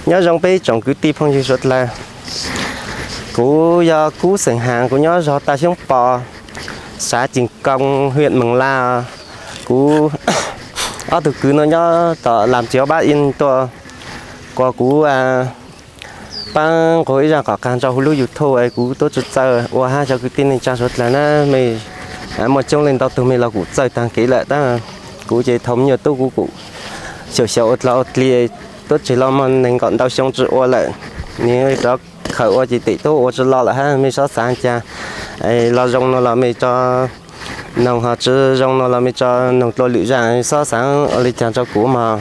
Nyob zoo peb tsoom kwv tij phooj ywg suav dlawg. Kuv yog Kub xeem Has, kuv nyob zog Taj Xyoob Pos, xav Cees Koo, hwm Mees Las. Kuv ob tug kwv no nyob tom Las Txiav Pab In tuaj, kuas kuv pab nqug ib zaj qhov qag nrog huv lub YouTube es kuv tuaj tsis txawj ua hab cov kwv tij neej tsa suav dlawg na, mej muaj coob leej ntau tug mej los kuj txawj taag kev lawm tab kuv ces thaus me nyuam tub kuv kuj xyaum xyaum ua dlog ua dlig, tuab tseg los muaj nees nkaum ntau xyoo tsis ua lawm, nwg rov khawm ua ces tem tub ua tsis los lawm hab mej xob xaav ca. Los zoo no los mej tso noog, ho tsis zoo no los mej tso noog dlua lwm zaj, xob xaav ua li cas rua kuv mog.